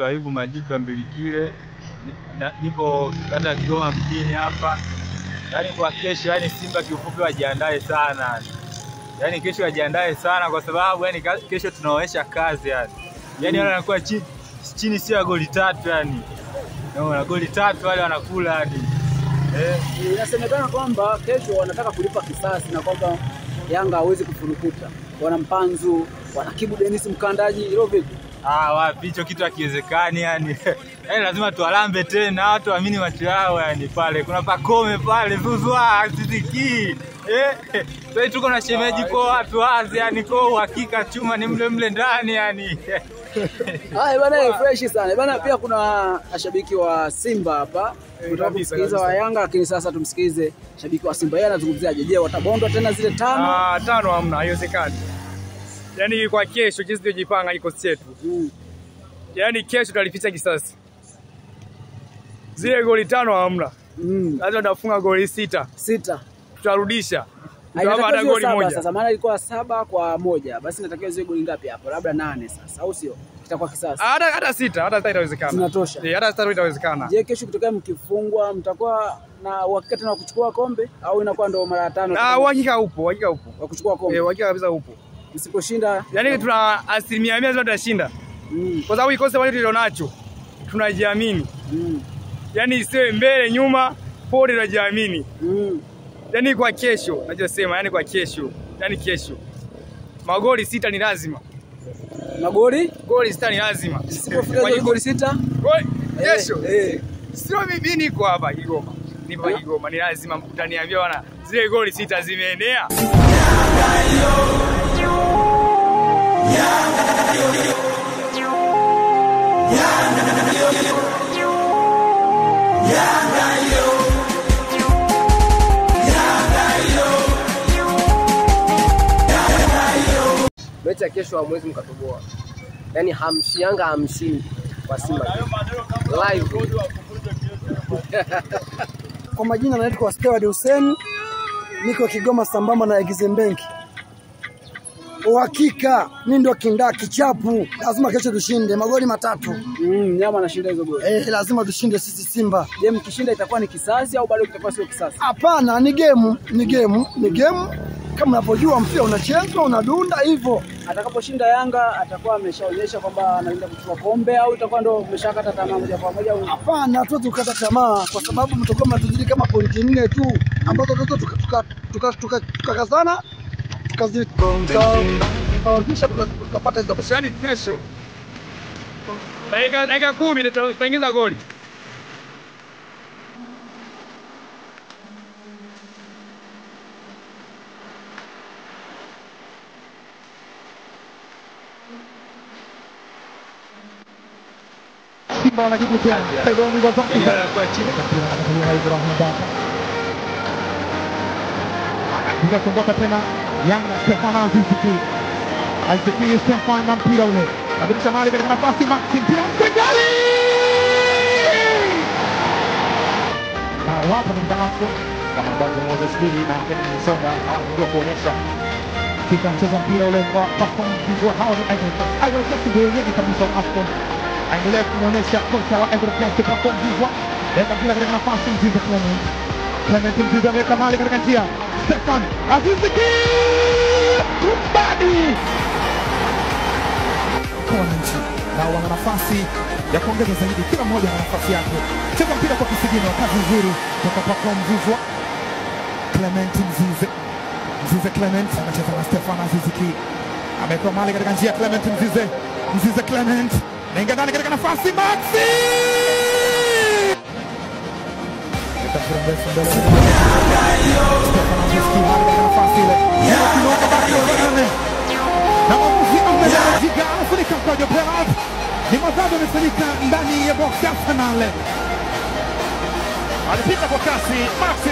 Naitwa Ayubu Majibu Mbilikile. Nipo kata Kigoma mjini hapa. Yaani kwa kesho, yani Simba kiufupi wajiandae sana. Yaani kesho wajiandae sana kwa sababu yani kesho tunaoesha kazi yani. Yaani wale wanakuwa chini sio ya goli 3 yani. Na goli 3 wale wanakula yani. Inasemekana kwamba kesho wanataka kulipa kisasi na kwamba Yanga hawezi kufurukuta. Wana Mpanzu, wana Kibu Dennis Mkandaji, hilo vipi? Ah, wapi hicho kitu hakiwezekani yani. Yaani lazima tuwalambe tena, watu waamini macho yao yani pale. Kuna Pakome pale, Zuzwa, Aziziki. Sasa tuko na shemeji kwa watu wazi yani, kwa uhakika chuma ni mle mle ndani yani. Haya bana, fresh sana. Bana, pia kuna mashabiki wa Simba hapa. Tunataka kusikiliza wa Yanga, lakini sasa tumsikilize shabiki wa Simba. Yeye anazungumziaje? Je, watabondwa tena zile 5? 5 hamna, haiwezekani. Yaani kwa kesho jinsi tulivyojipanga kikosi chetu. Yaani kesho tutalificha kisasi. Zile goli 5 hamna. Lazima tutafunga goli 6. 6. Tutarudisha. Tutawapa goli moja. Sasa maana ilikuwa 7-1. Basi natakiwa ziwe goli ngapi hapo? Labda 8 sasa, au sio? Kitakuwa kisasi. Hata 6, hata 6 itawezekana. Zinatosha. Hata 6 itawezekana. Je, kesho kitokea mkifungwa mtakuwa na uhakika tena wa kuchukua kombe au inakuwa ndio mara 5? Uhakika upo, uhakika upo. Wa kuchukua kombe. Uhakika kabisa upo. Msiposhinda, yaani tuna 100% lazima tutashinda. Kwa sababu kikosi ambacho tulionacho tunajiamini. Yaani isiwe mbele nyuma, pole tunajiamini. Yaani kwa kesho, nachosema, yaani kwa kesho, yaani kesho. Magoli 6 ni lazima. Magoli? Goli 6 ni lazima. Sipofika goli 6? Goli kesho. Sio mimi niko hapa Kigoma. Nipo Kigoma, ni lazima mtaniambia bwana, zile goli 6 zimeenea. Mechi ya kesho hamwezi mkatoboa. Yaani Yanga hamshindi kwa Simba. Live. Kwa majina naitwa Steward Hussein. Niko Kigoma sambamba na Exim Bank. Uhakika mimi ndio kinda kichapu. Lazima kesho tushinde magoli 3. Nyama anashinda hizo goli. Lazima tushinde sisi Simba. Je, mkishinda itakuwa ni kisasi au bado kitakuwa sio kisasi? Hapana, ni game, ni game, ni game. Kama unavyojua mpira unachezwa, unadunda hivyo. Atakaposhinda Yanga atakuwa ameshaonyesha kwamba anaenda kuchukua kombe au itakuwa ndio umeshakata tamaa moja kwa moja? Hapana, hatuwezi kukata tamaa kwa sababu mtakuwa mnatuzidi kama pointi 4 tu ambazo tukakazana tukazikonga tukapata hizo. Yaani kesho dakika 10 tutaingiza goli. Simba wanajibu tena. Kuondoka tena Yanga, Stefan Aziziki. Aziziki Stefan na mpira ule. Abadilisha mali katika nafasi Maxi mpira Msengali. Na wapo mtangazo kama ambavyo Moses Bili na Kennedy Songa ndio kuonyesha kika mchezo mpira ule kwa Pacome Zouzoua. Hao ni Ivory Coast ndio wenyeji kabisa wa AFCON. Aendelea kumuonesha kocha wa Ivory Coast Pacome Zouzoua. Leta mpira katika nafasi Mzize Clement. Clement Mzize ameweka mali katika njia. Stefan Aziziki Kumbadi. Kwa wananchi na wana nafasi ya kuongeza zaidi, kila mmoja ana nafasi yake. Cheza mpira kwa kisigino, kazi nzuri kutoka Pacome Zouzoua. Clement Mzize. Mzize Clement anacheza na Stefan Aziziki. Ameweka mali katika njia Clement Mzize. Mzize Clement naingia ndani katika nafasi Maxi. Stefan Aziziki katika nafasi ile. Na mwamuzi amejiga anafunika mkwaju penalty. Ni madhambi yamefanyika ndani ya box ya Arsenal. Alipita kwa kasi Maxi.